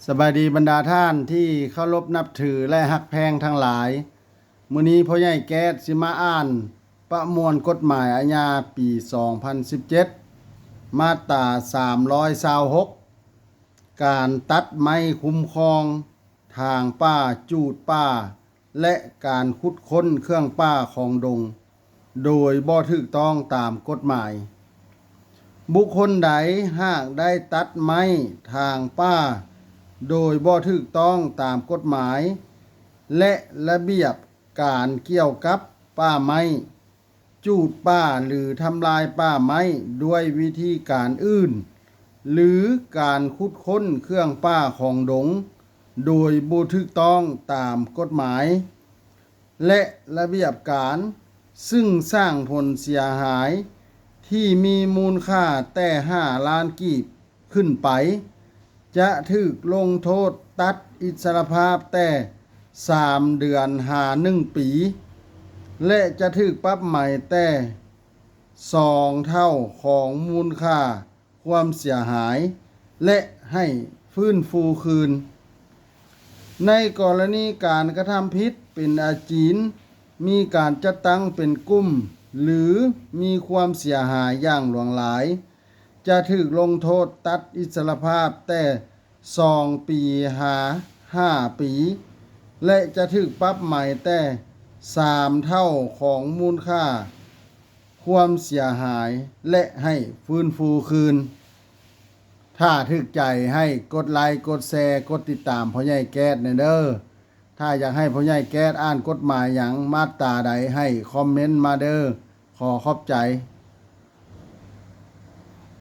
ສະບາຍດີບັນດາທ່ານທີ່ເຄົາລົບນັບຖື ແລະ ຮັກແພງທັງຫຼາຍ. ມື້ນີ້ພໍ່ໃຫຍ່ແກ້ດຊິມາອ່ານປະມວນກົດໝາຍອາຍາປີສອງພັນສິບເຈັດ ມາດຕາສາມຮ້ອຍຊາວຫົກ ການຕັດໄມ້ຄຸ້ມຄອງ ຖາງປ່າ, ຈູດປ່າ ແລະ ການຂຸດຄົ້ນເຄື່ອງປ່າຂອງດົງ ໂດຍບໍ່ຖືກຕ້ອງຕາມກົດໝາຍ. ບຸກຄົນໃດຫາກໄດ້ຕັດໄມ້, ຖາງປ່າ ໂດຍບໍ່ຖືກຕ້ອງຕາມກົດໝາຍ ແລະ ລະບຽບການກ່ຽວກັບປ່າໄມ້, ຈູດປ່າ ຫຼື ທຳລາຍປ່າໄມ້ດ້ວຍວິທີການອື່ນ ຫຼື ການຂຸດຄົ້ນເຄື່ອງປ່າຂອງດົງ ໂດຍບໍ່ຖືກຕ້ອງຕາມກົດໝາຍ ແລະ ລະບຽບການຊຶ່ງສ້າງຜົນເສຍຫາຍທີ່ມີມູນຄ່າແຕ່ຫ້າລ້ານກີບຂຶ້ນໄປ ຈະຖືກລົງໂທດຕັດອິດສະລະພາບແຕ່ສາມເດືອນຫາໜຶ່ງປີ ແລະ ຈະຖືກປັບໃໝແຕ່ສອງເທົ່າຂອງມູນຄ່າຄວາມເສຍຫາຍ ແລະ ໃຫ້ຟື້ນຟູຄືນ. ໃນກໍລະນີການກະທຳຜິດເປັນອາຈີນ, ມີການຈັດຕັ້ງເປັນກຸ່ມ ຫຼື ມີຄວາມເສຍຫາຍຢ່າງຫຼວງຫຼາຍ, ຈະຖືກລົງໂທດຕັດອິດສະລະພາບແຕ່ສອງປີຫາຫ້າປີ ແລະ ຈະຖືກປັບໃໝແຕ່ສາມເທົ່າຂອງມູນຄ່າຄວາມເສຍຫາຍ ແລະ ໃຫ້ຟື້ນຟູຄືນ. ຖ້າຖືກໃຈໃຫ້ກົດໄລ, ກົດແຊ, ກົດຕິດຕາມພໍ່ໃຫຍ່ແກ້ດແດ່ເດີ. ຖ້າຢາກໃຫ້ພໍ່ໃຫຍ່ແກ້ດອ່ານກົດໝາຍຫຍັງ, ມາດຕາໃດ, ໃຫ້ຄອມເມັນມາເດີ. ຂໍຂອບໃຈ.